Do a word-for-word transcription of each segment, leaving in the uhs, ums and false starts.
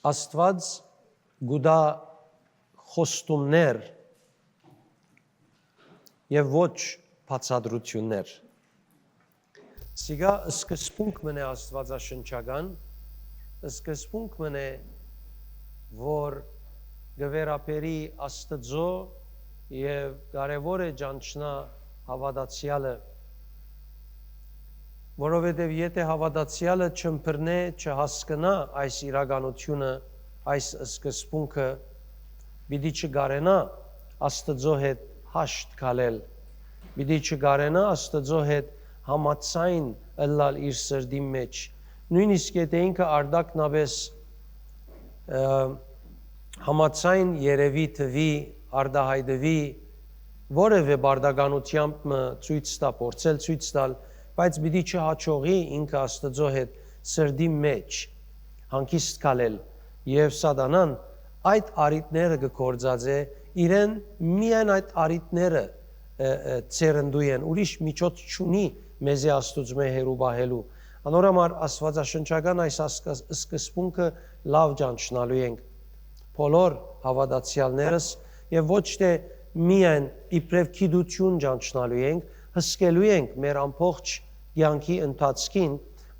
Աստուած կու տայ խոստումներ եւ ոչ բացատրութիւններ։ Սիկա սկզբունք մըն է աստուածաշնչական, սկզբունք մըն է, որ կը վերաբերի Աստուծոյ եւ կարեւոր է ճանչնայ հաւատացեալը, որովհետեւ եթէ հաւատացեալը չըմբռնէ, չհասկնայ այս իրականութիւնը, այս սկզբունքը, պիտի չկարենայ Աստուծոյ հետ հաշտ քալել, պիտի չկարենայ Աստուծոյ հետ համաձայն ըլլալ իր սրտին մէջ, նոյնիսկ եթէ ինքը արտակնապէս, ը, համաձայն երեւի, թուի, արտահայտուի, որեւէ պարտականութեամբ մը ցոյց տայ, փորձել ցոյց տալ, բայց պիտի չհաջողի ինքը Աստուծոյ հետ սրտին մէջ հանգիստ քալել, եւ Սատանան այդ առիթները կը գործածէ, իրեն միայն այդ առիթները, ը, ը, ձեռնտու են, ուրիշ միջոց չունի մեզի Աստուծմէ հեռու պահելու։ Անոր համար աստուածաշնչական այս ասկս-, սկզբունքը լաւ ճանչնալու ենք բոլոր հաւատացեալներս, եւ ոչ թէ միայն իբրեւ գիտութիւն ճանչնալու ենք, հսկելու ենք մեր ամբողջ կեանքի ընթացքին,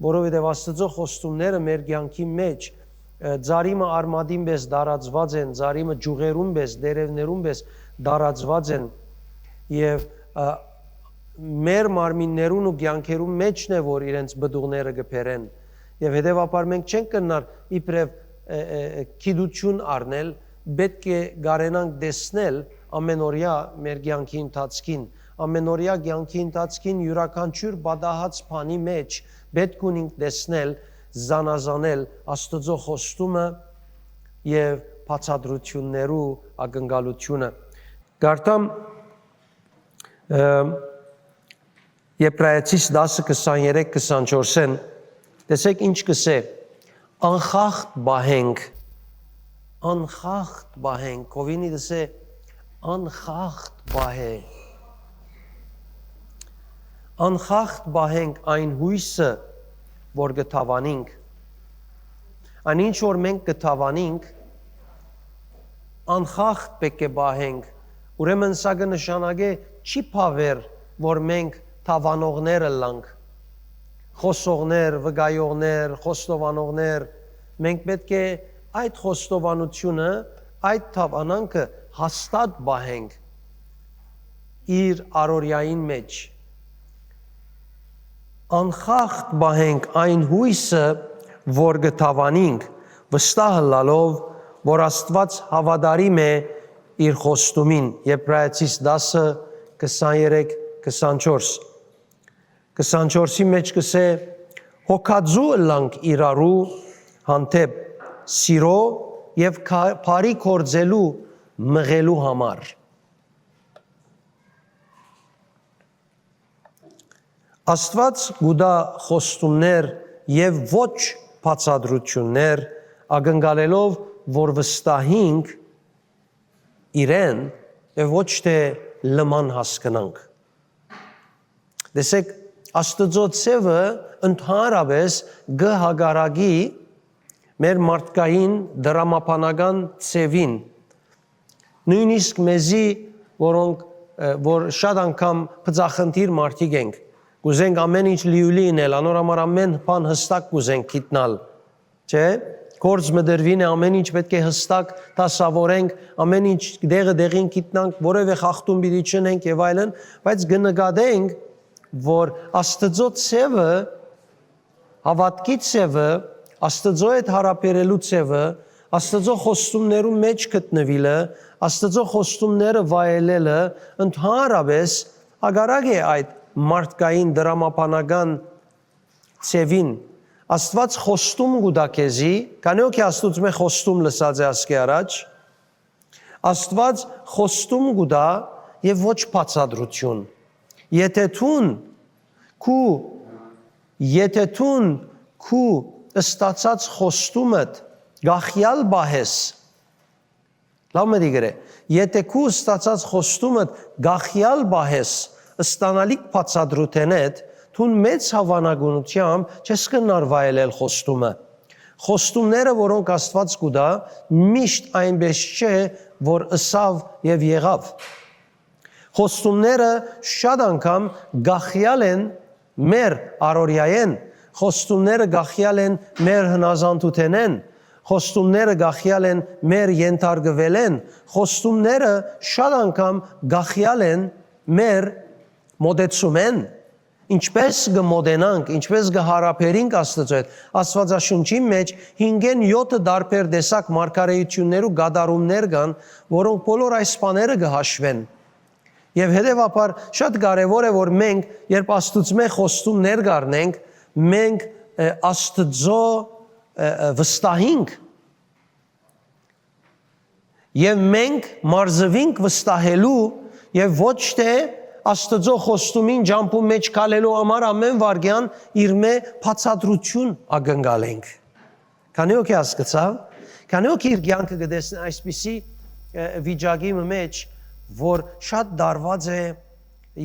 որովհետեւ Աստուծոյ խոստումները մեր կեանքի մէջ, ը, ծարի մը արմատին պէս տարածուած են, ծարի մը ճիւղերուն պէս, տերեւներուն պէս տարածուած են, եւ, ը, մեր մարմիններուն ու կեանքերուն մէջն է, որ իրենց պտուղները կը բերեն, եւ հետեւաբար մենք չենք կրնար իբրեւ, ը, ը, ը, գիտութիւն առնել, պէտք է կարենանք տեսնել ամենօրեայ մեր կեանքի ընթացքին, ամենօրեայ կեանքի ընթացքին իւրաքանչիւր պատահած բանի մէջ պէտք ունինք տեսնել, զանազանել Աստուծոյ խոստումը եւ բացատրութիւններու ակնկալութիւնը։ Կարդամ, ը, Եբրայեցիս տասը քսաներեք քսանչորսէն, տեսէք ինչ կ'ըսէ. «Անխախտ պահենք, անխախտ պահենք», կովինի դսէ, «անխախտ պահե, անխախտ պահենք այն յոյսը, որ կը դաւանինք»։ Այն ինչ որ մենք կը դաւանինք, անխախտ պէտք է պահենք, ուրեմն սա կը նշանակէ չի բաւեր, որ մենք դաւանողներ ըլլանք, խոսողներ, վկայողներ, խոստովանողներ, մենք պէտք է այդ խոստովանութիւնը, այդ դաւանանքը հաստատ պահենք իր առօրեային մէջ։ Անխախտ պահենք այն յոյսը, որ կը դաւանինք, վստահ ըլլալով, որ Աստուած հաւատարիմ է իր խոստումին, Եբրայեցիս տասը, քսաներեք, քսանչորս։ Քսանչորսի մէջ կ'ըսէ. «Հոգածու ըլլանք իրարու հանդէպ, սիրոյ եւ քա-, բարի գործերու մղելու համար»։ Աստուած կու տայ խոստումներ եւ ոչ բացատրութիւններ, ակնկալելով, որ վստահինք իրեն եւ ոչ թէ լման հասկնանք։ Տեսեք, Աստուծոյ ձեւը ընդհանրապէս կը հակառակի մեր մարդկային դրամաբանական ձեւին, նոյնիսկ մեզի, որոնք, ը, որ շատ անգամ բծախնդիր մարդիկ ենք, կ'ուզենք ամէն ինչ լիուլի ինել, անոր համար ամէն բան յստակ կ'ուզենք գիտնալ, չէ՞։ Գործ մը դրուին է, ամէն ինչ պէտք է յստակ դասաւորենք, ամէն ինչ տեղը տեղին գիտնանք, որեւէ խախտում պիտի չընենք եւ այլն, բայց կը նկատենք, որ Աստուծոյ ձեւը, հաւատքի ձեւը, Աստուծոյ հետ յարաբերելու ձեւը, Աստուծոյ խոստումներու մէջ գտնուիլը, Աստուծոյ խոստումները վայելելը ընդհանրապէս հակառակ է այդ մարդկային դրամաբանական ձեւին։ Աստուած խոստում կու տայ քեզի, քանի որ Աստուծմէ խոստում լսած է ասկէ առաջ, Աստուած խոստում կու տայ եւ ոչ բացատրութիւն։ Եթէ դուն քու, եթէ դուն քու ստացած խոստումդ կախեալ պահես, լաւ մտի գրէ, եթէ քու ստացած խոստումդ կախեալ պահես, ստանալիք բացատրութենէդ, դուն մեծ հաւանականութեամբ չես կրնար վայելել խոստումը, Խոստումները, որոնք Աստուած կու տայ, միշտ այնպէս չէ, որ ըսաւ եւ եղաւ։ Խոստումները շատ անգամ կախեալ են մեր առօրեայէն, խոստումները կախեալ են մեր հնազանդութենէն, խոստումները կախեալ են մեր ենթարկուելէն, խոստումները շատ անգամ կախեալ են մեր մոտեցումէն, ինչպէս կը մոտենանք, ինչպէս կը յարաբերինք Աստուծոյ հետ։ Աստուածաշունչին մէջ հինգէն եօթը տարբեր տեսակ մարգարէութիւններու կատարումներ կան, որոնք բոլոր այս բաները կը հաշուեն։ Եւ հետեւաբար շատ կարեւոր է, որ մենք, երբ Աստուծմէ խոստումներ կ'առնենք, մենք, ը, Աստուծոյ, ը, ը, վստահինք, եւ մենք մարզուինք վստահելու եւ ոչ թէ Աստուծոյ խոստումին ճամբուն մէջ քալելու համար ամէն վայրկեան իրմէ բացատրութիւն ակնկալենք։ Քանի՞ հոգի հասկցաւ, քանի՞ հոգի իր կեանքը կը տեսնէ այսպիսի, ը, վիճակի մը մէջ, որ շատ դարված է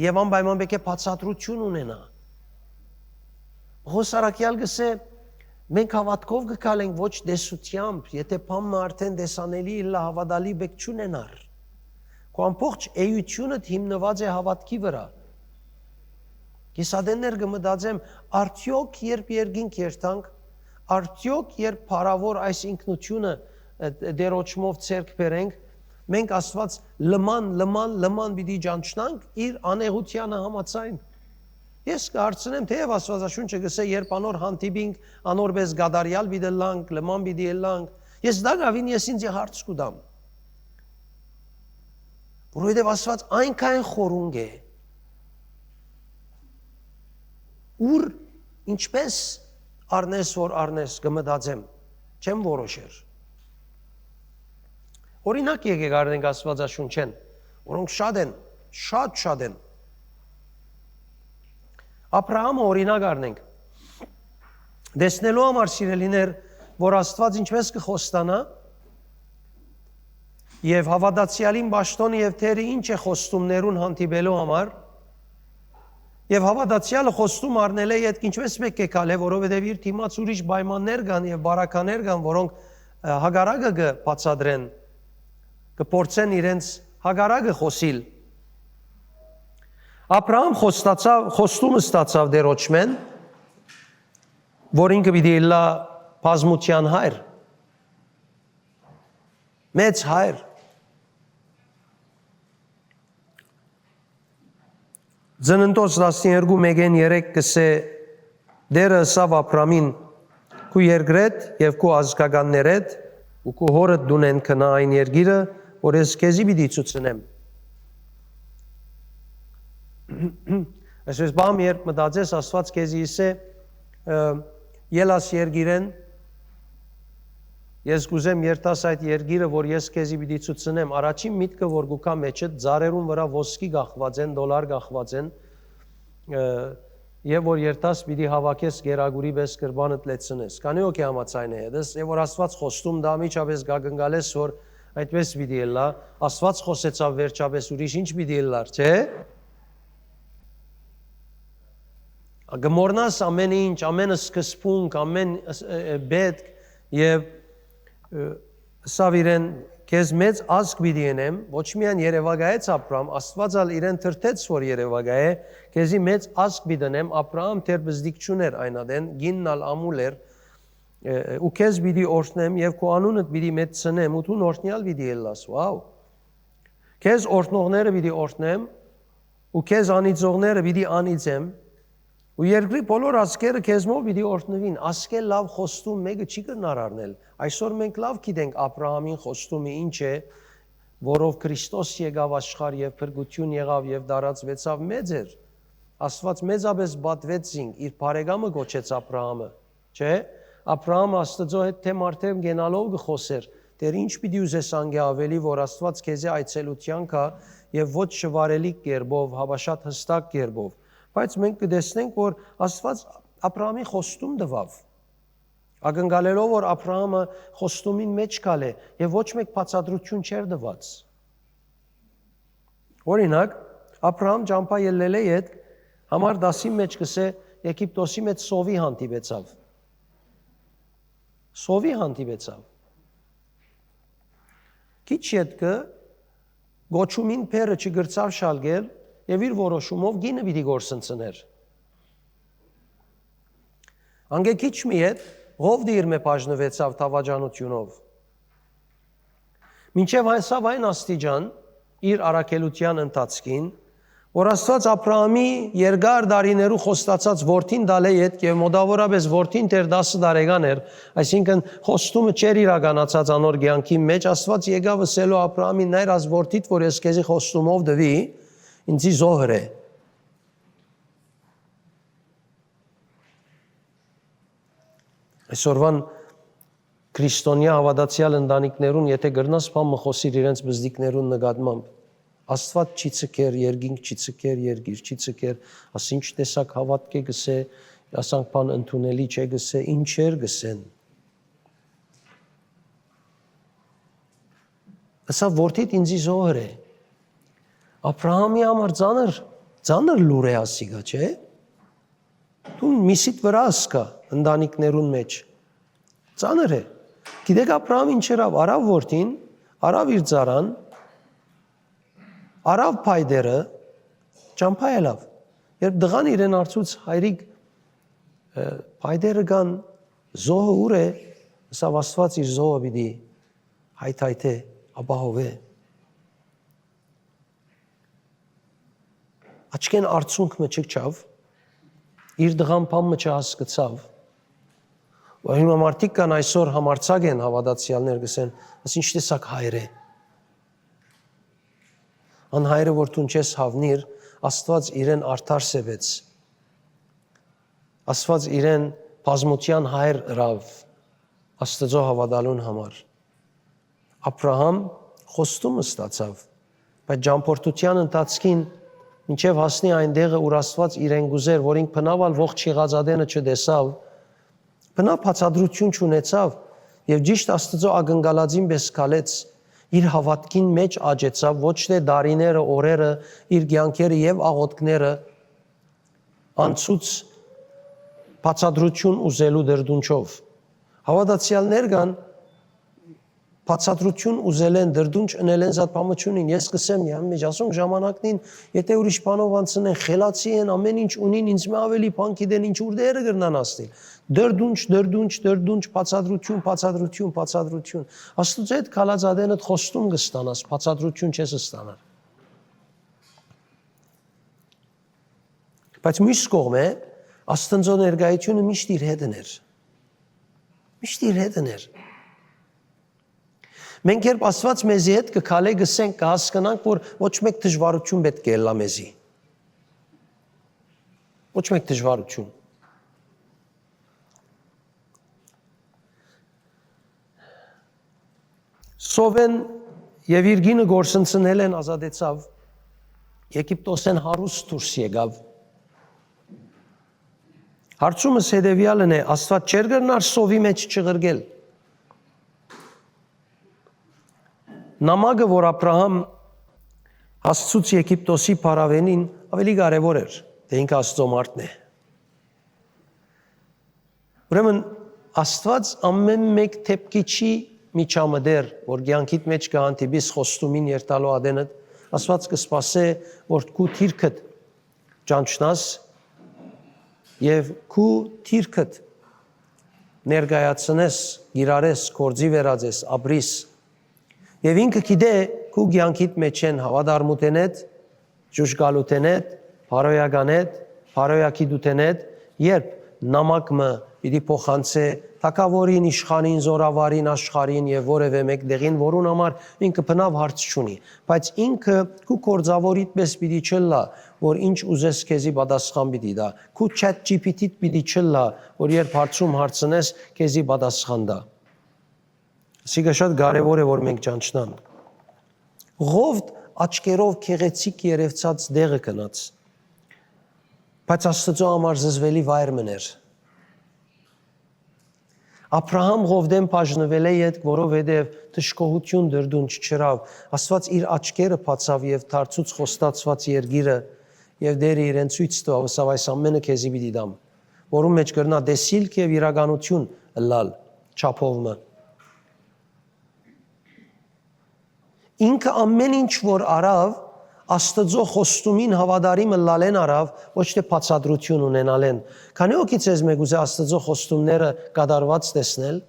եւ անպայման պէտք է բացատրութիւն ունենայ։ Պողոս առաքեալ կ'ըսէ. «Մենք հաւատքով կը քալենք, ոչ տեսութեամբ, եթէ բան մը արդէն տեսանելի ըլլայ, հաւատալի պէտք չունենար»։ Քու ամբողջ էութիւնդ հիմնուած է հաւատքի վրայ։ Ես ատեններ կը մտածեմ, արդեօք երբ երկինք երթանք, արդեօք երբ փառաւոր այս ինքնութիւնը, ը, Տէր Օճմով ձեռք բերենք, մենք Աստուած լման, լման, լման պիտի ճանչնանք իր անեղութեանը համաձայն։ Ես կը հարցնեմ, թէեւ Աստուածաշունչը կ'ըսէ, երբ անոր հանդիպինք, անոր պէս կատարեալ պիտի ըլլանք, լման պիտի ըլլանք։ Ես տակաւին ես ինձի հարց կու տամ, որովհետեւ Աստուած այնքան խորունկ է, ուր, ինչպէս առնես, որ առնես, կը մտածեմ, չեմ որոշեր։ Օրինակ եկեք առնենք Աստուածաշունչէն, որոնք շատ են, շատ, շատ են։ Աբրահամը օրինակ առնենք, տեսնելու համար, սիրելիներ, որ Աստուած ինչպէս կը խոստանայ, եւ հաւատացեալին պաշտոնը եւ դերը ինչ է խոստումներուն հանդիպելու համար, եւ հաւատացեալը խոստում առնելէ ետք ինչպէս պէտք է քալէ, որովհետեւ իր դիմաց ուրիշ պայմաններ կան եւ բարականեր կան, որոնք, ը, հակառակը կը բացատրեն, կը փորձեն իրենց հակառակը խօսիլ։ Աբրահամ խոստացաւ, խոստում ստացաւ Տէր Օճմէն, որ ինքը պիտի ըլլայ բազմութեան հայր, մեծ հայր։ Ծննդոց տասներկու մէկէն երեք կ'ըսէ. «Տէրը ըսաւ Աբրամին. "Քու երկրէդ եւ քու ազգականներէդ ու քու հօրդ տունէն գնա այն երկիրը, որ ես քեզի պիտի ցուցնեմ"»։ Այսպես բան, երբ մտածես, Աստուած քեզի ըսէ, ը, «Ելաս երկիրէն, ես կ'ուզեմ երթաս այդ երկիրը, որ ես քեզի պիտի ցուցնեմ»։ Առաջին միտքը, որ կու գայ մեջդ, ծառերուն վրայ ոսկի կախուած են, դոլար կախուած են, ը, եւ որ երթաս պիտի հաւաքես կերակուրի պէս, կրպանդ լեցնես։ Քանի՞ հոգի համաձայն է հետս, եւ որ Աստուած խոստում տայ, միջապէս կ'ակնկալես, որ այդպես պիտի ըլլայ, Աստուած խօսեցաւ, վերջապէս ուրիշ ինչ պիտի ըլլար, չէ՞։ Կը մոռնաս ամէն ինչ, ամէն սկզբունք, ամէն ս-, ը, ը, պէտք, եւ, ը, ըսաւ իրեն. «Քեզ մեծ ազգ պիտի ընեմ»։ Ոչ միայն երեւակայեց Աբրահամ, Աստուած ալ իրեն թրթեց, որ երեւակայէ. «Քեզի մեծ ազգ պիտի ընեմ»։ Աբրահամ դեռ պզտիկ չունէր այն ատեն, կինն ալ ամուլ էր, ը, ը, «ու քեզ պիտի օրհնեմ եւ քու անունդ պիտի մեծցնեմ ու դուն օրհնեալ պիտի ըլլաս»։ Վաու։ «Քեզ օրհնողները պիտի օրհնեմ ու քեզ անիծողները պիտի անիծեմ, ու երկրի բոլոր ազգերը քեզմով պիտի օրհնուին»։ Ասկէ լաւ խոստում մէկը չի կրնար առնել։ Այսօր մենք լաւ գիտենք Աբրահամին խոստումը ինչ է, որով Քրիստոս եկաւ աշխարհ եւ փրկութիւն եղաւ եւ տարածուեցաւ, մեծ էր։ Աստուած մեծապէս պատուեց զինք, իր բարեկամը կոչեց Աբրահամը, չէ՞։ Աբրահամը Աստուծոյ հետ թեմ արդեն կենալով կը խօսէր. «Տէր, ինչ պիտի ուզես անկէ աւելի, որ Աստուած քեզի այցելութեան գայ, եւ ոչ շվարելիք կերպով, հապա շատ յստակ կերպով»։ Բայց մենք կը տեսնենք, որ Աստուած Աբրահամին խոստում տուաւ, ակնկալելով, որ Աբրահամը խոստումին մէջ քալէ, եւ ոչ մէկ բացատրութիւն չէր տուած։ Օրինակ, Աբրահամ ճամբայ ելլելէ ետք, համար տասին մէջ կ'ըսէ, Եգիպտոսի մէջ սովի հանդիպեցաւ։ Սովի հանդիպեցաւ։ Քիչ ետքը կոչումին բեռը չկրցաւ շալկել եւ իր որոշումով կինը պիտի կորսնցնէր։ Անկէ քիչ մի յետ Ղովդը իրմէ բաժնուեցաւ դաւաճանութիւնով։ Մինչեւ հասաւ այն աստիճան իր առաքելութեան ընթացքին, որ Աստուած Աբրահամի երկար տարիներու խոստացած որդին տալէ ետք եւ մօտաւորապէս որդին դեռ տասը տարեկան էր, այսինքն խոստումը չէր իրականացած անոր կեանքի մէջ, Աստուած եկաւ ըսելու Աբրահամին. «Նայր, աս որդիդ, որ ես քեզի խոստումով տուի, ինծի զոհր է»։ Այսօրուան քրիստոնեայ հաւատացեալ ընտանիքներուն, եթէ կրնաս բան մը խօսիր իրենց բզդիկներուն նկատմամբ, Աստուած չի ձգեր, երկինք չի ձգեր, երկիր չի ձգեր, աս ինչ տեսակ հաւատք է գսէ, ասանք բան ընդունելի չէ գսէ, ինչեր գսեն։ Ըսաւ. «Որդիդ ինծի զոհր է»։ Աբրահամի համար ծանր, ծանր լուր է ասիկա, չէ՞։ Դուն միսիդ վրայ ասկա ընտանիքներուն մէջ։ Ծանր է։ Գիտեք Աբրահամ ինչ ըրաւ, առաւ որդին, առաւ իր ծառան, առաւ փայտերը, ճամբայ ելաւ։ Երբ տղան իրեն հարցուց. «Հայրիկ, ը, փայտերը կան, զոհը ո՞ւր է»։ Ըսաւ. «Աստուած իր զոհը պիտի հայթայթէ, ապահովէ»։ Աչքէն արցունք մը չքչաւ, իր տղան բան մը չհասկցաւ, որ հիմա մարդիկ կան այսօր համարձակ են հաւատացեալներ, կ'ըսեն. «Աս ինչ տեսակ հայր է»։ Ան հայրը որ դուն չես հաւնիր, Աստուած իրեն արդար սեւեց։ Աստուած իրեն բազմութեան հայր ըրաւ Աստուծոյ հաւատալուն համար։ Աբրահամ խոստումը ստացաւ, բայց ճամբորդութեան ընթացքին, մինչեւ հասնի այն տեղը, ուր Աստուած իրեն կ'ուզէր, որ ինք բնաւ ալ ողջ եղած ատենը չտեսաւ, բնաւ բացատրութիւն չունեցաւ եւ ճիշդ Աստուծոյ ակնկալածին պէս քալեց, իր հաւատքին մէջ աճեցաւ, ոչ թէ տարիները, օրերը, իր կեանքերը եւ աղօթքները անցուց բացատրութիւն ուզելու դրդունչով։ Հաւատացեալներ կան, բացատրութիւն ուզելէն, դրդունչ ընելէն զատ բան մը չունին։ Ես կ'ըսեմ, յամ մէջ ասում ժամանակնին, եթէ ուրիշ բանով անցնեն, խելացի են, ամէն ինչ ունին, ինձ մէ աւելի բան գիտեն, ինչ ուրդերը կրնան ասնել։ Դրդունչ, դրդունչ, դրդունչ, բացատրութիւն, բացատրութիւն, բացատրութիւն։ Աստուծոյ հետ քալած ատենդ խոստում կը ստանաս, բացատրութիւն չես ստանար։ Բայց միւս կողմէ, Աստուծոյ ներկայութիւնը միշտ իր հետն էր։ Միշտ իր հետն էր։ Մենք երբ Աստուած մեզի հետ կը քալէ, կ'ըսենք, կը հասկնանք, որ ոչ մէկ դժուարութիւն պէտք է ըլլայ մեզի։ Ոչ մէկ դժուարութիւն։ Սովեն եւ իր կինը կորսնցնելէն ազատեցաւ, Եգիպտոսէն հարուստ դուրս եկաւ։ Հարցումս հետեւեալն է. Աստուած չէր կրնար սովի մէջ չղրկել։ Նամակը, որ Աբրահամ հասցուց Եգիպտոսի փարաւենին, աւելի կարեւոր էր, թէ ինքը Աստուծոյ մարդն է։ Ուրեմն Աստուած ամէն մէկ դէպքի չի միջամտեր, որ կեանքիդ մէջ կը հանդիպիս խոստումին երթալու ատենդ, Աստուած կը սպասէ, որ քու դիրքդ ճանչնաս եւ քու դիրքդ ներկայացնես, կիրառես, գործի վերածես, ապրիս։ Եւ ինքը գիտէ քու կեանքիդ մէջէն հաւատարմութենէդ, ժուժկալութենէդ, բարոյականէդ, բարոյագիտութենէդ, երբ նամակ մը պիտի փոխանցէ թագաւորին, իշխանին, զօրավարին, աշխարհին եւ որեւէ մէկ տեղին, որուն համար ինքը բնաւ հարց չունի, բայց ինքը քու գործաւորիդ պէս պիտի չըլլայ, որ ինչ ուզես քեզի պատասխան պիտի տայ, քու Chat G P T-դ պիտի չըլլայ, որ երբ հարցում հարցնես, քեզի պատասխան տայ։ Սիկա շատ կարեւոր է, որ մենք ճանչնանք։ Ղովդ աչքերով գեղեցիկ երևցած տեղը գնաց, բայց Աստուծոյ համար զզվելի վայր մըն էր։ Աբրահամ Ղովդէն բաժնուելէ ետք, որովհետեւ դժգոհութիւն դրդունչ չըրաւ, Աստուած իր աչքերը բացաւ եւ դարձուց խոստացուած երկիրը, եւ Տէրը իրեն ցոյց տուաւ, ըսաւ. «Այս ամէնը քեզի պիտի տամ», որուն մէջ կրնայ տեսիլք եւ իրականութիւն ըլլալ։ չափով մը։ Ինքը ամէն ինչ որ առաւ, Աստուծոյ խոստումին հաւատարիմ ըլլալէն առաւ, ոչ թէ բացատրութիւն ունենալէն։ Քանի՞ օքի ձեզ մէկ ուզէ Աստուծոյ խոստումները կատարուած տեսնել,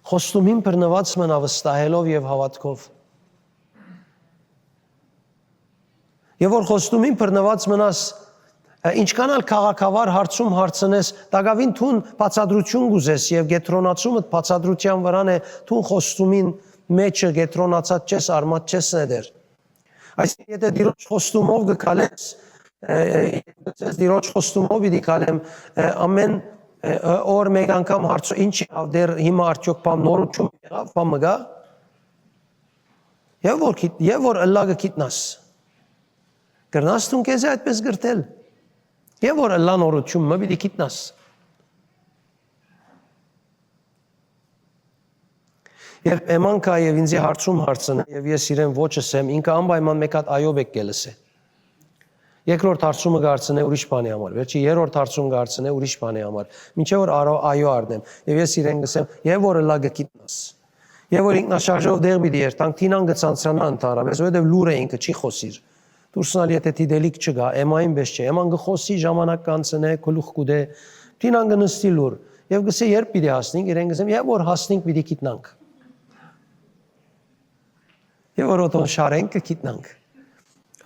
խոստումին բռնուած մնայ վստահելով եւ հաւատքով։ Եւ որ խոստումին բռնուած մնաս, ը, ինչքան ալ քաղաքավար հարցում հարցնես, տակաւին դուն բացատրութիւն կ'ուզես եւ կեդրոնացումդ բացատրութեան վրան է, դուն խոստումին մէջը կեդրոնացած չես, արմատ չես նետեր։ Այսինքն, եթէ Տիրոջ խոստումով կը քալես, ը, ը, Տիրոջ խոստումով պիտի քալեմ, ը, ամէն, ը, ը, օր մէկ անգամ հարցու, ինչ եղաւ դեռ հիմա, արդեօք բան նորութիւն եղաւ, բան մը կայ։ Եւ որ գիտ-, եւ որ ըլլայ կը գիտնաս, կրնաս դուն քեզի այդպես կրթել։ Եւ որ ըլլայ նորութիւն մը պիտի գիտնաս։ Երբ Էման կայ եւ ինձի հարցում հարցնէ, եւ ես իրեն ոչ ըսեմ, ինքը անպայման մէկ հատ այո պէտք է լսէ։ Երկրորդ հարցումը կ'արցնէ ուրիշ բանի համար, վերջի երրորդ հարցում կ'արցնէ ուրիշ բանի համար, մինչեւ որ արո-, այո առնեմ, եւ ես իրեն կ'ըսեմ, եւ որ ըլլայ կը գիտնաս։ Եւ որ ինքնաշարժով դեղ պիտի երթանք, Թինան կը ցանցանայ ընդհանրապես, որովհետեւ լուր է ինքը, չի խօսիր։ Դուրսն ալ եթէ դիտելիք չկայ, Էմային պէս չէ, Էման կը խօսի, ժամանակ կ'անցնէ, գլուխ կու դէ, Թինան կը նստի լուր, եւ կ'ըսէ, երբ պիտի հասնենք, իրեն կ'ըսեմ, եւ որ հասնենք, պիտի գիտնանք։ Եւ որ օտոն շարենք, կը գիտնանք։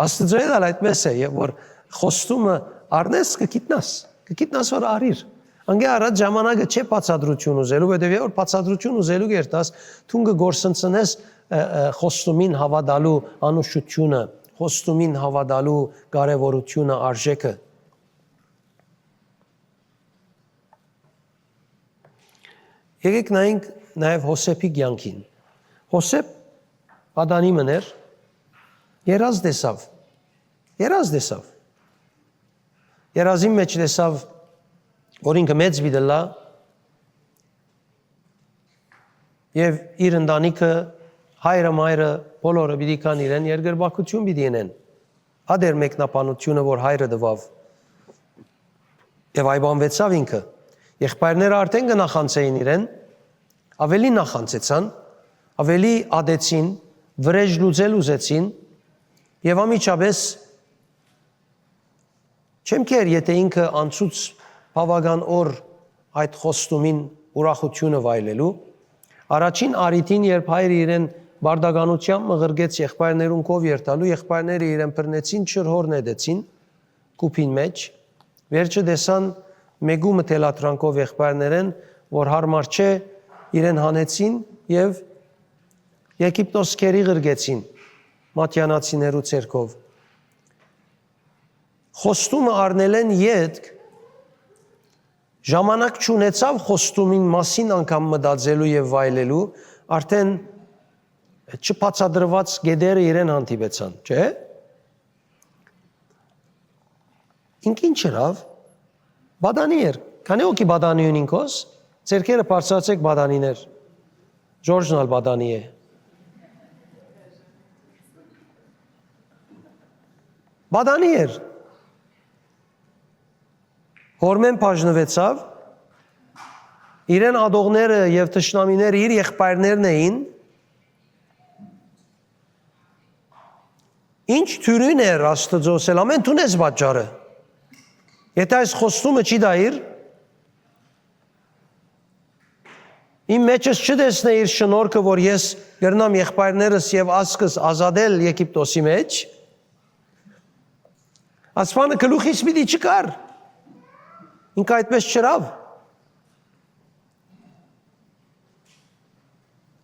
Աստուծոյ հետ ալ այդպես է, եւ որ խոստումը առնես, կը գիտնաս, կը գիտնաս, որ առիր։ Անկէ առաջ ժամանակը չէ բացատրութիւն ուզելու, որովհետեւ որ բացատրութիւն ուզելու կերտաս, դուն կը գործընծնես, ը, ը, խոստումին հաւատալու անուշութիւնը, խոստումին հաւատալու կարեւորութիւնը, արժէքը։ Եկեք նայենք նաեւ Յովսէփի կեանքին։ Յովսէփ պատանի մըն էր, երազ տեսաւ։ Երազ տեսաւ։ Երազին մէջ տեսաւ, որ ինքը մեծ պիտի ըլլայ եւ իր ընտանիքը, հայրը, մայրը, բոլորը պիտի գան իրեն, երկրպագութիւն պիտի ընեն։ Ա դեր մեկնաբանութիւնը, որ հայրը տուաւ, եւ այբանուեցաւ ինքը։ Եղբայրները արդէն կը նախանձէին իրեն, աւելի նախանձեցան, աւելի ատեցին, վրէժ լուծել ուզեցին, եւ անմիջապէս չեմ քեր, եթէ ինքը անցուց բաւական օր այդ խոստումին ուրախութիւնը վայելելու։ Առաջին առիթին, երբ հայրը իրեն պարտականութեան մը ղրկեց եղբայրներուն քով երթալու, եղբայրները իրեն բռնեցին, ջրհոր նետեցին կուփին մէջ։ Վերջը տեսան մէկու մը թելադրանքով եղբայրներէն, որ յարմար չէ, իրեն հանեցին եւ Եգիպտոս գերի ղրկեցին մատյանացիներու ձեռքով։ Խոստումը առնելէն ետք ժամանակ չունեցաւ խոստումին մասին անգամ մտածելու եւ վայելելու, արդէն չբացատրուած գետերը իրեն հանդիպեցան, չէ՞։ Ինք ինչ ըրաւ։ Պատանի էր։ Քանի՞ օքի պատանի ունին քոս, ձերքերը բարձրացեք, պատանիներ։ Ժորժն ալ պատանի է։ Պատանի էր։ Հօրմէն բաժնուեցաւ, իրեն ատողները եւ թշնամիները իր եղբայրներն էին, ինչ դիւրին էր Աստուծոյ, սել ամէն դուն ես պատճառը։ Եթէ այս խոստումը չի դայիր, իմ մեջս չտեսնէիր շնորհքը, որ ես կրնամ եղբայրներս եւ ազգս ազատել Եգիպտոսի մեջ, ասմանը գլուխիս պիտի չկար։ Ինքը այդպես չըրաւ։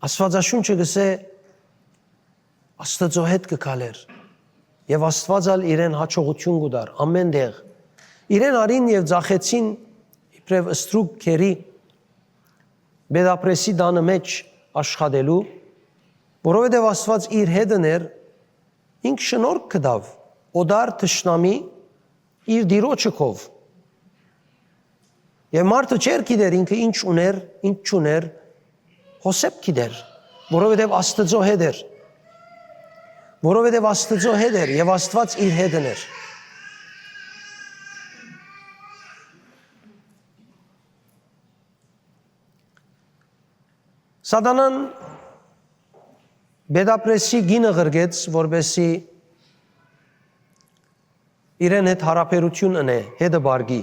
Աստուածաշունչը կ'ըսէ, Աստուծոյ հետ կը քալէր, եւ Աստուած ալ իրեն յաջողութիւն կու տար ամէն տեղ։ Իրեն առին եւ ձախեցին իբրեւ ստրուկ գերի, Պետապրեսի տանը մէջ աշխատելու, որովհետեւ Աստուած իր հետն էր, ինք շնորհք կտաւ օտար թշնամի իր տիրոջը քով։ Եւ մարդը չէր գիտեր ինքը ինչ ունէր, ինչ չունէր, Յովսէփ գիտեր, որովհետեւ Աստուծոյ հետ էր, որովհետեւ Աստուծոյ հետ էր եւ Աստուած իր հետն էր։ Սատանան Պետապրեսի կինը ղրկեց, որպեսզի իրեն հետ յարաբերութիւն ընէ, հետը պարգի։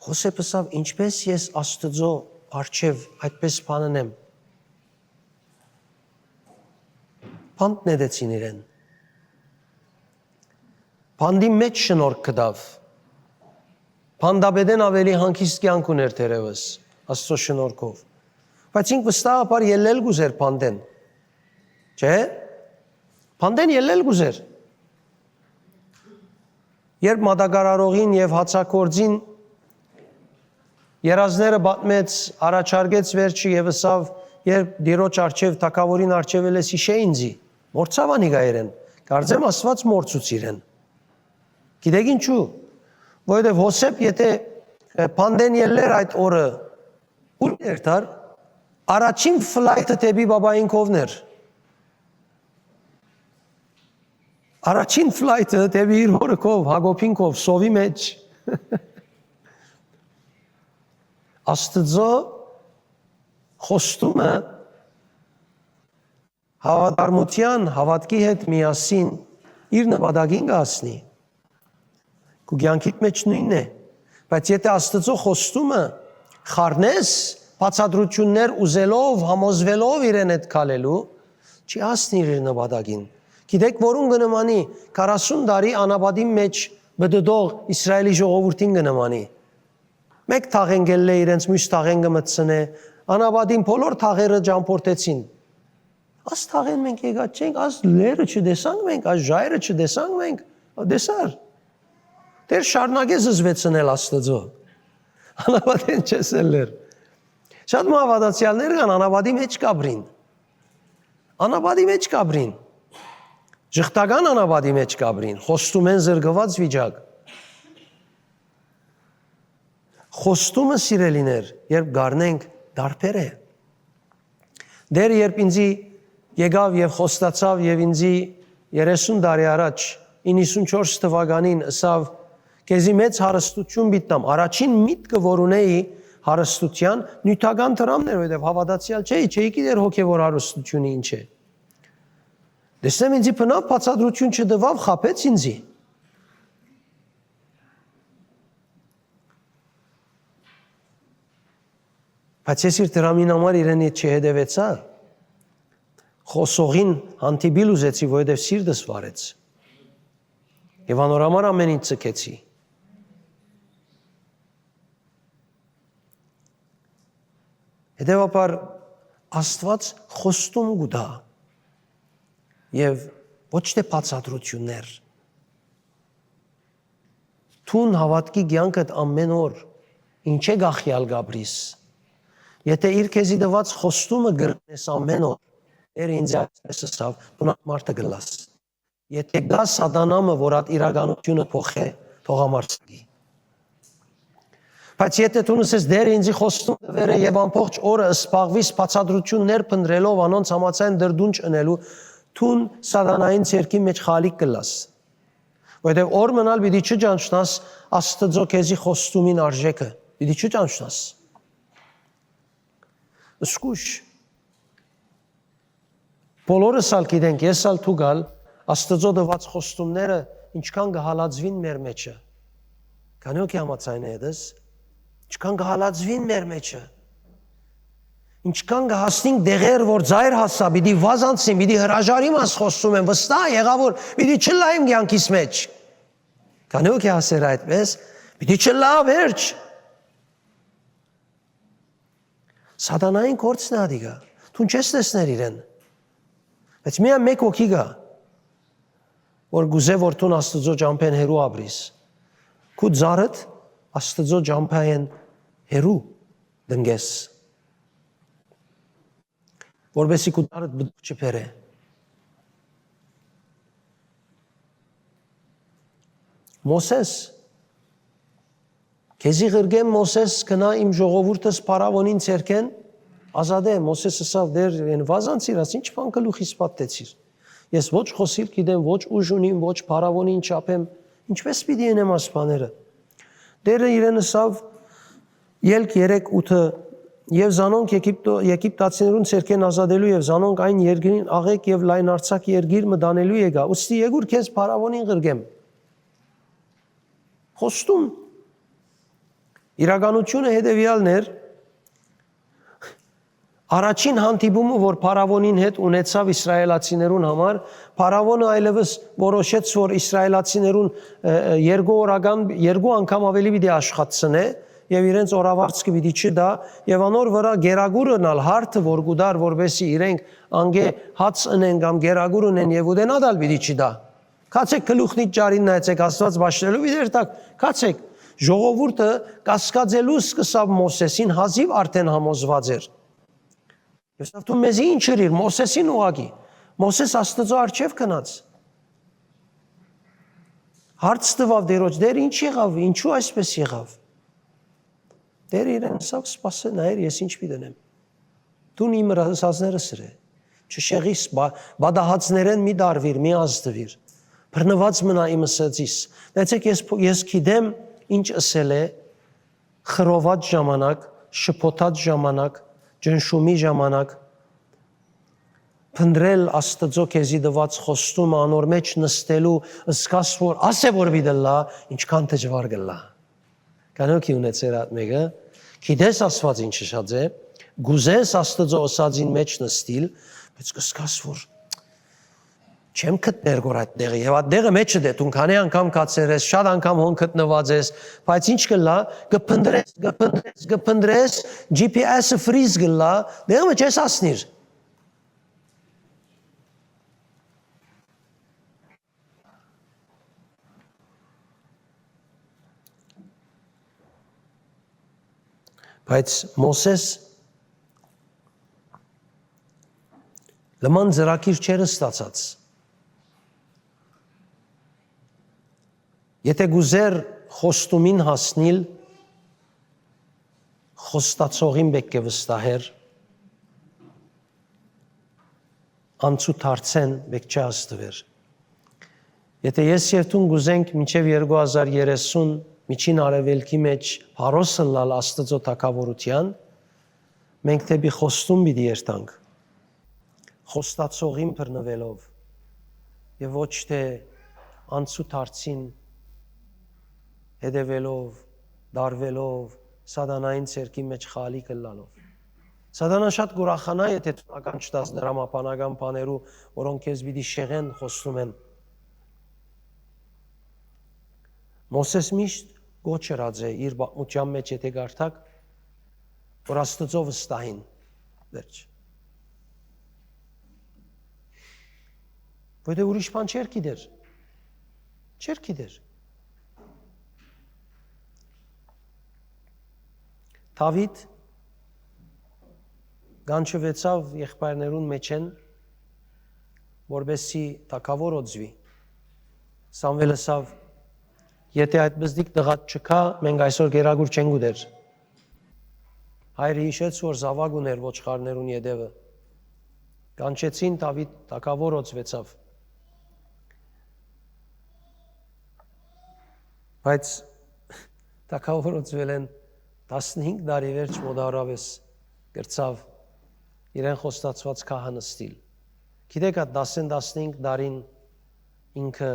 Յովսէփ ըսաւ. «Ինչպէս ես Աստուծոյ առջեւ այդպէս բան ընեմ»։ Բանտ նետեցին իրեն։ Բանտի մէջ շնորհք գտաւ։ Բանտապետէն աւելի հանգիստ կեանք ունէր թերեւս, Աստուծոյ շնորհքով։ Բայց ինք վստահաբար ելլել կ'ուզէր բանտէն։ Չէ՞։ Բանտէն ելլել կ'ուզէր։ Երբ մատակարարողին եւ հացագործին երազները պատմեց, առաջարկեց վերջը եւ ըսաւ. «Երբ Տիրոջ առջեւ, թագաւորին առջեւ ելլես, յիշէ ինծի»։ Մոռցաւ անիկա իրեն։ Կարծեմ Աստուած մոռցուց իրեն։ Գիտեք ինչու՞։ Որովհետեւ Յովսէփ, եթե, ը, բանտէն ելլեր այդ օրը, ո՞ւր կ'երթար։ Առաջին ֆլայթը դէպի պապային քովն էր։ Առաջին ֆլայթը դէպի իր հօրը քով, Յակոբին քով, սովի մէջ։ Աստուծոյ խոստումը հաւատարմութեան, հաւատքի հետ միասին իր նպատակին կը հասնի։ Քու կեանքիդ մէջ նոյնն է, բայց եթե Աստուծոյ խոստումը խառնես, բացատրութիւններ ուզելով, համոզուելով իրեն հետ քալելու, չի հասնիր իր նպատակին։ Գիտեք, որուն կը նմանի քառասուն տարի անապատին մէջ մտտող Իսրայէլի ժողովուրդին կը նմանի։ Մէկ թաղէն կ'ելլէ իրենց, միւս թաղէն կը մտցնէ, անապատին բոլոր թաղերը ճամբորդեցին։ Աս թաղէն մենք եկած չենք, աս լեռը չտեսանք մենք, աս ժայռը չտեսանք մենք, տեսար։ Դեռ շարունակէ զզվեցնել Աստուծոյ։ Անապատէն չես ելլեր։ Շատ մը հաւատացեալներ կան, անապատի մէջ կ'ապրին։ Անապատի մէջ կ'ապրին։ Ժխտական անապատի մէջ կ'ապրին, խոստումէն զրկուած վիճակ։ Խոստումը, սիրելիներ, երբ կ'առնենք, տարբեր է։ Դեռ երբ ինծի եկաւ եւ խոստացաւ եւ ինծի երեսուն տարի առաջ, իննսունչորս թուականին ըսաւ. «Քեզի մեծ հարստութիւն պիտի տամ»։ Առաջին միտքը, որ ունէի հարստութեան, նիւթական դրամն էր, որովհետեւ հաւատացեալ չէի, չէի գիտեր հոգեւոր հարստութիւնը ինչ է։ Տեսնեմ, ինծի բնաւ բացատրութիւն չտուաւ, խաբեց ինծի։ Բայց ես իր դրամին համար իրեն հետ չհետեւեցայ, խօսողին հանդիպիլ ուզեցի, որովհետեւ սիրտս վարեց։ Եւ անոր համար ամէն ինչ ձգեցի։ Հետեւաբար Աստուած խոստում կու տայ եւ ոչ թէ բացատրութիւններ։ Դուն հաւատքի կեանքդ ամէն օր ինչ է կախեալ կ'ապրիս։ Եթե իր քեզի տուած խոստումը կրնես ամէն օր, Տէրը ինձ այսպես ըսաւ, դուն այդ մարդը կ'ըլլաս։ Եթե կայ սատանամը, որ այդ իրականութիւնը փոխէ, թող ամարսակի։ Բայց եթե դուն ըսես, Տէրը ինձի խոստում տուեր է եւ ամբողջ օրը սպաղվիս բացատրութիւններ փնտռելով անոնց համաձայն դրդունչ ընելու, դուն սատանային ձեռքի մէջ խալիկ կ'ըլլաս։ Որովհետեւ օր մնալ պիտի չճանչնաս Աստուծոյ քեզի խոստումին արժէքը, պիտի չճանչնաս։ Զգուշ։ Բոլորս ալ գիտենք, ես ալ, դուք ալ, Աստուծոյ տուած խոստումները ինչքան կը հալածուին մեր մէջը։ Քանի՞ հոգի համաձայն է այդպես։ Ինչքան կը հալածուին մեր մէջը։ Ինչքան կը հասնենք տեղեր, որ ծայր հասայ, պիտի վազանցնին, պիտի հրաժարիմ, աս խոստում եմ, վստահ եղա, որ պիտի չըլլայ իմ կեանքիս մէջ։ Քանի՞ հոգի հասեր այդպես, պիտի չըլլայ, վերջ։ Սատանային գործն է ատիկա։ Դուն չես տեսներ իրեն։ Բայց միայն մէկ հոգի կայ, որ կ'ուզէ, որ դուն Աստուծոյ ճամբէն հեռու ապրիս։ Քու ծառդ Աստուծոյ ճամբայէն հեռու տնկես, որպեսզի քու ծառդ պտուղ չբերէ։ Մովսէս, քեզի ղրկեմ, Մովսէս, գնա, իմ ժողովուրդս փարաւոնին ձեռքէն ազատէ։ Մովսէս ըսաւ. «Տէր, են վազանցիր, աս ինչ բան գլուխիս պատտեցիր։ Ես ոչ խօսիլ գիտեմ, ոչ ուժ ունիմ, ոչ փարաւոնին չափեմ, ինչպէս պիտի ընեմ աս բաները»։ Տէրը իրեն ըսաւ. Ելք երեք ութը. «Եւ զանոնք Եգիպտո-, Եգիպտացիներուն ձեռքէն ազատելու եւ զանոնք այն երկրին աղէկ եւ լայնարձակ երկիր մը տանելու եկայ, ուստի եկուր քեզ փարաւոնին ղրկեմ»։ Խոստում։ Իրականությունը հետեւեալն էր. առաջին հանդիպումը, որ փարաւոնին հետ ունեցաւ իսրայելացիներուն համար, փարաւոնը այլեւս որոշեց, որ իսրայելացիներուն, ը, ը, երկու օրական, երկու անգամ աւելի պիտի աշխատցնէ եւ իրենց օրավարձքը պիտի չտայ, եւ անոր վրայ գերագուրն ալ, հարթը որ կու տար, որպէսզի իրենք անկէ հաց ընեն կամ գերագուր ընեն, եւ ուտենա տալ պիտի չտայ։ «Գացէք, գլուխնիդ ճարին նայեցէք, Աստուած պաշտելու պիտի երթաք, գացէք»։ Ժողովուրդը կասկածելու սկսաւ Մովսէսին, հազիւ արդէն համոզուած էր։ Եվ ասաւ. «Դուն մեզի ի՞նչ ըրիր, Մովսէսին ուղղակի»։ Մովսէս Աստուծոյ առջեւ գնաց։ Հարց տուաւ Տիրոջ. «Տէր, ի՞նչ եղաւ, ինչո՞ւ այսպէս եղաւ»։ Տէրը իրեն ասաւ. «Սպասէ, նայեր, ես ի՞նչ պիտի ընեմ։ Դուն իմ ըսածները սրէ։ Չշեղիս, բա-, պատահածներէն մի տարուիր, մի ազդուիր։ Բռնուած մնայ իմ ըսածիս։ Նայեցէք, ես փ-, ես գիտեմ ինչ ըսել է խռոված ժամանակ, շփոթած ժամանակ, ճնշումի ժամանակ, փնտռել Աստուծոյ քեզի տուած խոստումը, անոր մէջ նստելու, զգաս որ ասէ որ պիտի ըլլայ, ինչքան դժուար կ'ըլլայ»։ Կանոքի ունեցեր ատ մեկը, գիտես Աստուած ինչ ըսած է, կ'ուզես Աստուծոյ ըսածին մէջ նստիլ, բայց կ'զգաս որ չեմ գտներ գոր այդ տեղը, եւ այդ տեղը մէջը դէ, դուն քանի անգամ գացեր ես, շատ անգամ հոն գտնուած ես, բայց ինչ կ'ըլլայ, կը փնտռես, կը փնտռես, կը փնտռես, G P S-ը freeze կ'ըլլայ, տեղը մէջ ես հասնիր։ Բայց Մովսէս լման ծրագիր չէր ստացած։ Եթէ կ'ուզէր խոստումին հասնիլ, խոստացողին պէտք է վստահեր, անցուդարձէն պէտք չէ ազդուեր։ Եթէ ես եւ դուն կ'ուզենք մինչեւ երկու հազար երեսուն Միջին Արեւելքի մէջ փարոս ըլլալ Աստուծոյ թագաւորութեան, մենք դէպի խոստում պիտի երթանք, խոստացողին բռնուելով եւ ոչ թէ անցուդարձին հետեւելով, տարուելով, սատանային ձեռքի մէջ խալի ըլլալով։ Սատանան շատ կ'ուրախանայ, եթէ դու ականջ տաս տրամաբանական բաներու, որոնք քեզ պիտի շեղեն խոստումէն։ Մովսէս միշտ կոչ ըրած է իր պատմութեան մէջ, եթէ կարդաք, որ Աստուծոյ վստահին, վերջ։ Որտեղ ուրիշ բան չէր գիտեր։ Չէր գիտեր։ Դաւիթ կանչուեցաւ եղբայրներուն մէջէն, որպեսզի թագաւոր օծուի։ Սամուէլ ըսաւ. «Եթէ այդ պզտիկ տղադ չկայ, մենք այսօր գերագուր չենք ուտեր»։ Հայրը յիշեց, որ զաւակ ունէր ոչխարներուն ետեւը։ Կանչեցին, Դաւիթ թագաւոր օծուեցաւ։ Բայց թագաւոր օծուելէն տասնհինգ տարի վերջ մօտարաւես կրցաւ իրեն խոստացուած գահը նստիլ։ Գիտէք, այդ տասն, տասնհինգ տարին ինքը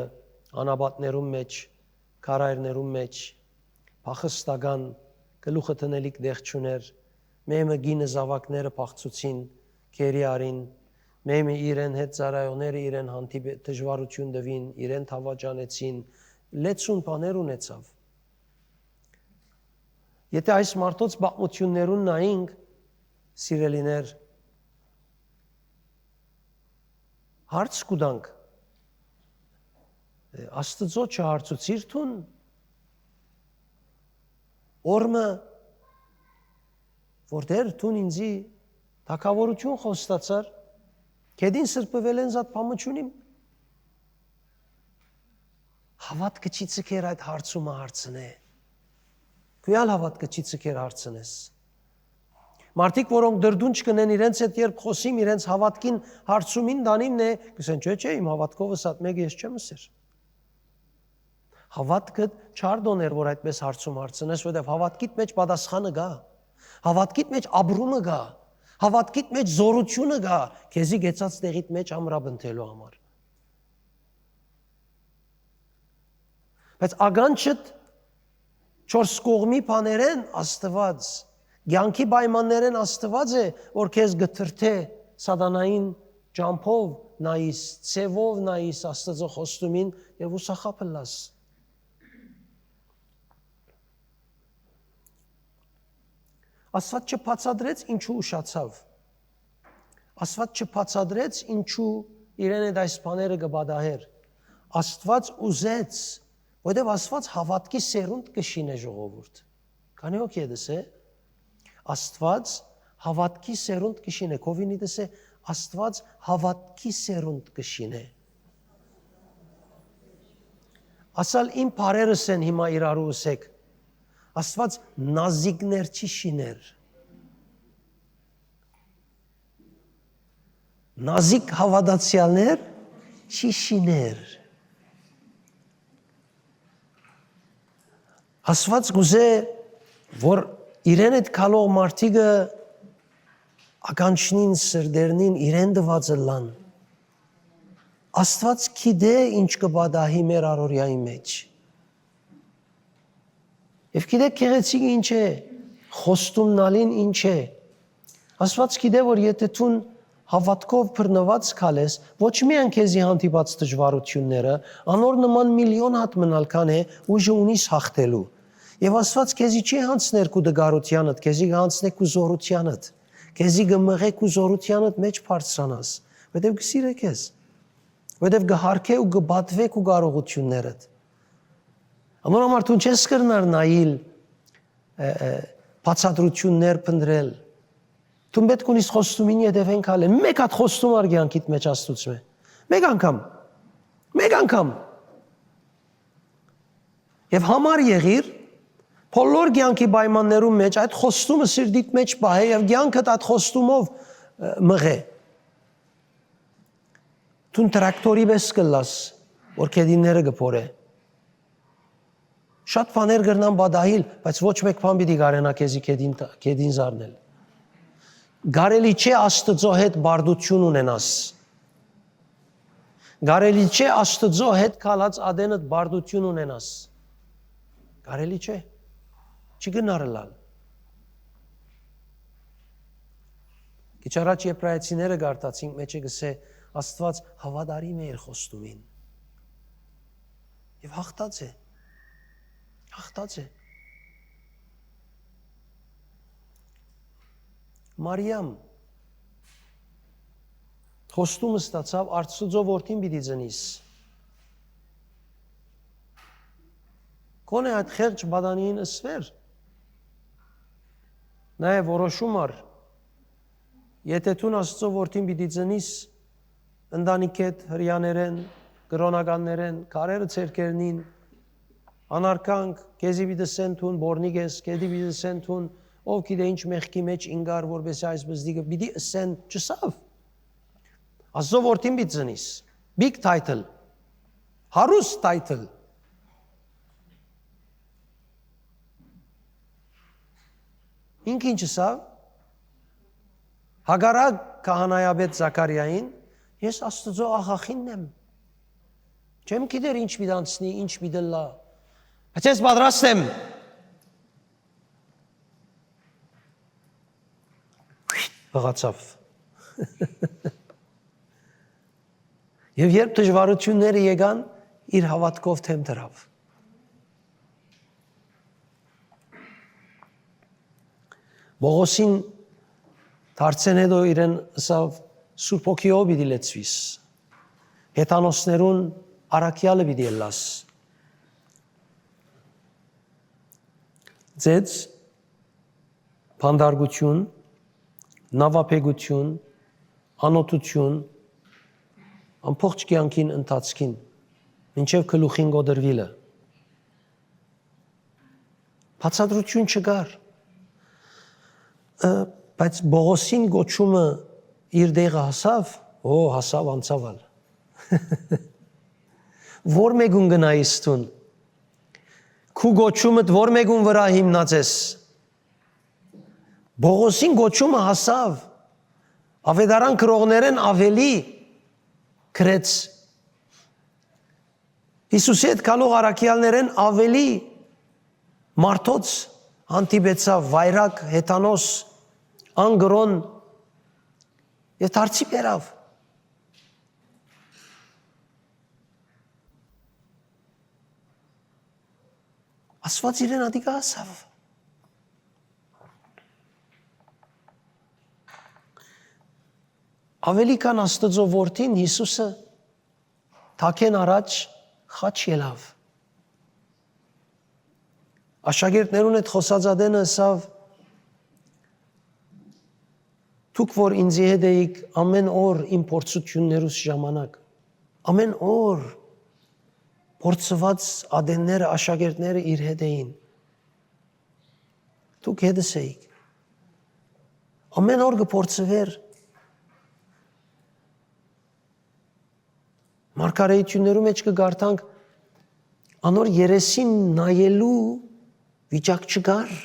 անապատներուն մէջ, քարայրներուն մէջ, փախստական, գլուխը դնելիք տեղ չունէր, մէ մը կինը, զաւակները փախցուցին, գերի առին, մէ մը իրեն հետ ծառայողները իրեն հանդիպ-, դժուարութիւն տուին, իրեն դաւաճանեցին, լեցուն բաներ ունեցաւ։ Եթէ այս մարդոց պատմութիւններուն նայինք, սիրելիներ, հարց կու տանք. «Աստուծոյ չհարցուցիր դուն, օր մը, որ Տէր, դուն ինծի թագաւորութիւն խոստացար, գետին սրբուելէն զատ բան մը չունիմ»։ Հաւատքը չի ձգեր այդ հարցումը հարցնէ։ Քու ալ հաւատքը չի ձգեր հարցնես։ Մարդիկ, որոնք դրդունչ կ'ընեն իրենց հետ, երբ խօսիմ, իրենց հաւատքին հարցումին տանիմ նե, կ'ըսեն. «Չէ, չէ, իմ հաւատքովս ատ մեկը ես չեմ ըսեր»։ Հաւատքդ չարդոն էր, որ այդպէս հարցում հարցնես, որովհետեւ հաւատքիդ մէջ պատասխանը կայ։ Հաւատքիդ մէջ ապրումը կայ։ Հաւատքիդ մէջ զօրութիւնը կայ, քեզի կեցած տեղիդ մէջ ամրապնդելու համար։ Բայց ականջդ չորս կողմի բաներէն Աստուած, կեանքի պայմաններէն Աստուած է, որ քեզ կը թրթէ սատանային ճամբով նայիս, ձեւով նայիս Աստուծոյ խոստումին եւ ուսախաբլաս։ Աստուած չբացատրեց ինչու ուշացաւ։ Աստուած չբացատրեց ինչու իրեն հետ այս բաները կը պատահէր։ Աստուած ուզեց, որովհետեւ Աստուած հաւատքի սերունդ կը շինէ, ժողովուրդ։ Քանի՞ հոգի ետս է։ Աստուած հաւատքի սերունդ կը շինէ, քովինիտս է, Աստուած հաւատքի սերունդ կը շինէ։ Ասալ իմ բարերս են հիմա իրարու ըսեք։ Աստուած նազիկներ չի շիներ։ Նազիկ հաւատացեալներ չի շիներ։ Աստուած կուզէ, որ իրեն հետ քալող մարդիկը ականջնին, սրտերնին իրեն տուած ըլլան։ Աստուած գիտէ ինչ կը պատահի մեր առօրեայի մէջ։ Եւ գիտէք գեղեցիկը ինչ է, խոստումնալին ինչ է։ Աստուած գիտէ, որ եթե դուն հաւատքով բռնուած քալես, ոչ միայն քեզի հանդիպած դժուարութիւնները, անոր նման միլիոն հատ մնալ քան է ուժը ունիս յաղթելու։ Եւ Աստուած քեզի չի յանցներ քու տկարութեանդ, քեզի կյանցնէ քու զօրութեանդ, քեզի կը մղէ քու զօրութեանդ մէջ բարձրանաս, որովհետեւ կը սիրէ քեզ, որովհետեւ կը յարգէ ու կը պատուէ քու կարողութիւններդ։ Անոր համար դուն չես կրնար նայիլ, ը, ը, բացատրութիւններ փնտրել։ Դուն պէտք ունիս խոստումին ետեւէն քալել։ Մէկ հատ խոստում ար կեանքիդ մէջ Աստուծմէ։ Մէկ անգամ։ Մէկ անգամ։ Եւ համար եղիր, բոլոր կեանքի պայմաններուն մէջ այդ խոստումը սիրտիդ մէջ պահէ եւ կեանքդ այդ խոստումով, ը, մղէ։ Դուն տրակտորի պէս կ'ըլլաս, որ գետինները կը փորէ։ Շատ բաներ կրնան պատահիլ, բայց ոչ մէկ բան պիտի կարենայ քեզի գետին տ-, գետին զարնել։ Կարելի չէ Աստուծոյ հետ պարտութիւն ունենաս։ Կարելի չէ Աստուծոյ հետ քալած ատենդ պարտութիւն ունենաս։ Կարելի չէ։ Չի կրնար ըլլալ։ Քիչ առաջ Եբրայեցիները կարդացինք, մէջը կ'ըսէ, Աստուած հաւատարիմ է իր խոստումին։ Եւ յաղթած է։ Յաղթած է։ Մարիամ, խոստումը ստացաւ, Աստուծոյ որդին պիտի ծնիս։ Գոնե այդ խեղճ պատանիին ըսուէր, նաեւ որոշում առ, եթե դուն Աստուծոյ որդին պիտի ծնիս, ընտանիքէդ, հրեաներէն, կրօնականներէն, քարերը ձեռքերնին, անարգանք, քեզի պիտի ըսեն դուն պոռնիկ ես, քեզի պիտի ըսեն դուն, ով գիտէ ինչ մեղքի մէջ ինկար, որպեսզի այս բզդիկը պիտի ըսեն, չըսաւ։ Աստուծոյ որդին պիտի ծնիս։ Big title. Հարուստ title. Ինք ինչ ըսաւ։ Հակառակ քահանայապետ Զաքարիային, ես Աստուծոյ աղախինն եմ։ Չեմ գիտեր ինչ պիտի անցնի, ինչ պիտի ըլլայ։ Բայց ես պատրաստ եմ։ Յղացաւ։ Եւ երբ դժուարութիւնները եկան, իր հաւատքով դէմ դրաւ։ Պողոսին դարձէն հետո իրեն ըսաւ. «Սուրբ Հոգիով պիտի լեցուիս, հեթանոսներուն առաքեալը պիտի ըլլաս»։ Ծեծ, բանտարկութիւն, նաւաբեկութիւն, անօթութիւն, ամբողջ կեանքին ընթացքին, մինչեւ գլուխին կոտրուիլը։ Բացատրութիւն չկար։ Ը, բայց Պողոսին կոչումը իր տեղը հասաւ, օ, հասաւ անցաւալ։ Ո՞ր մէկուն գնայիս դուն։ քու կոչումդ ո՞ր մէկուն վրայ հիմնած ես։ Պողոսին կոչումը հասաւ, աւետարան գրողներէն աւելի գրեց։ Յիսուսի հետ գալող առաքեալներէն աւելի մարդոց հանդիպեցաւ, վայրագ, հեթանոս, անկրօն, եւ դարձի բերաւ։ Աստուած իրեն ատիկա ասաւ։ Աւելի քան Աստուծոյ որդին Յիսուսը թագէն առաջ խաչ ելաւ։ Աշակերտներուն հետ խօսած ատենը ըսաւ. «Դուք որ ինծի հետ էիք ամէն օր իմ փորձութիւններուս ժամանակ, ամէն օր փորձուած ատենները, աշակերտները իր հետ էին։ Դուք հետս էիք։ Ամէն օր կը փորձուէր»։ Մարգարեութիւններու մէջ կը կարդանք, անոր երեսին նայելու վիճակ չկար։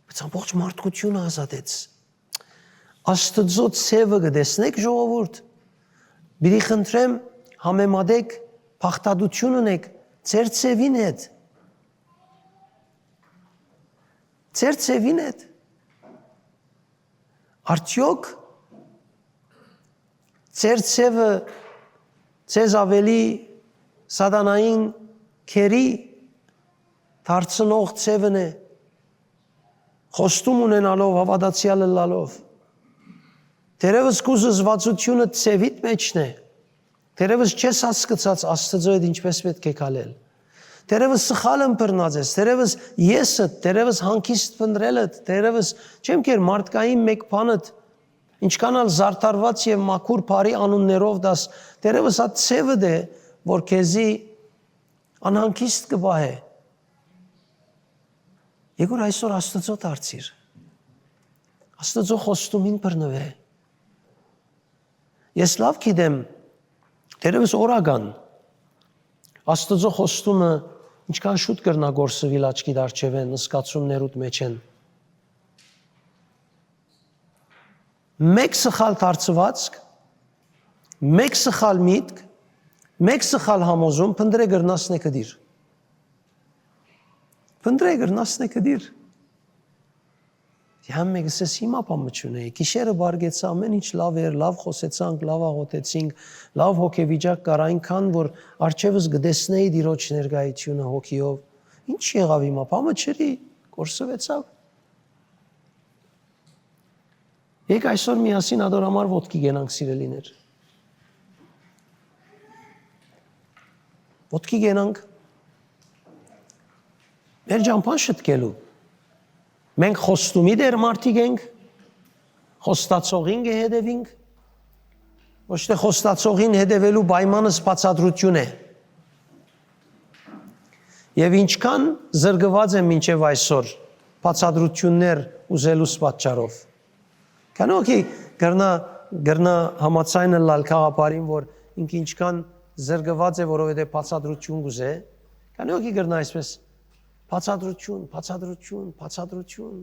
Բայց ամբողջ մարդկութիւնը ազատեց։ Աստուծոյ ցեւը կը տեսնէք, ժողովուրդ։ Պիտի խնդրեմ, համեմատեք, բաղդատութիւն ունեք ձեր ցեւին հետ։ Ձեր ցեւին հետ։ Արդեօք ձեր ցեւը ձեզ աւելի սատանային գերի դարձնող ցեւն է, խոստում ունենալով, հաւատացեալ ըլլալով։ Թերեւս քու զզուացութիւնը ցեւիդ մէջն է, թերեւս չես հասկցած Աստուծոյ հետ ինչպէս պէտք է քալել, թերեւս սխալ ըմբռնած ես, թերեւս եսդ, թերեւս հանգիստ փնտռելդ, թերեւս, չեմ կեր, մարդկային մէկ բանդ, ինչքան ալ զարդարուած եւ մաքուր բարի անուններով դաս, թերեւս ա ցեւդ է, որ քեզի անհանգիստ կը պահէ։ Եկուր այսօր Աստուծոյ դարձիր։ Աստուծոյ խոստումին բռնուէ։ Ես լաւ գիտեմ, թերեւս օրական, Աստուծոյ խոստումը ինչքան շուտ կրնայ կորսուիլ աչքիդ առջեւէն, զգացումներուդ մէջէն։ Մէկ սխալ դարձուածք, մէկ սխալ միտք, մէկ սխալ համոզում, փնտռէ կրնաս նեկդիր։ Փնտռէ կրնաս նեկդիր։ Յամ մէկ ասես հիմա բան մը չունէի։ Գիշերը բարգեցայ, ամէն ինչ լաւ էր, լաւ խօսեցանք, լաւ աղօթեցինք, լաւ հոգեվիճակ կար, այնքան որ առջեւս կը տեսնէի Տիրոջ ներկայությունը հոգիով։ Ինչ եղաւ հիմա, բան մը չըրի, կորսուեցաւ։ Եկեք այսօր միասին ատոր համար ոտքի կենանք, սիրելիներ։ Ոտքի կենանք մեր ճամբան շտկելու։ Մենք խոստումի տեր մարդիկ ենք, խոստացողին կը հետևինք, ոչ թէ խոստացողին հետևելու պայմանս բացատրութիւն է։ Եւ ինչքան զրկուած եմ մինչեւ այսօր բացատրութիւններ ուզելուս պատճառով։ Քանի հոգի կրնայ, կրնայ համաձայն ըլլալ գաղափարին, որ ինքը ինչքան զրկուած է, որովհետեւ բացատրութիւն կ'ուզէ, քանի հոգի կրնայ այսպես բացատրութիւն, բացատրութիւն, բացատրութիւն։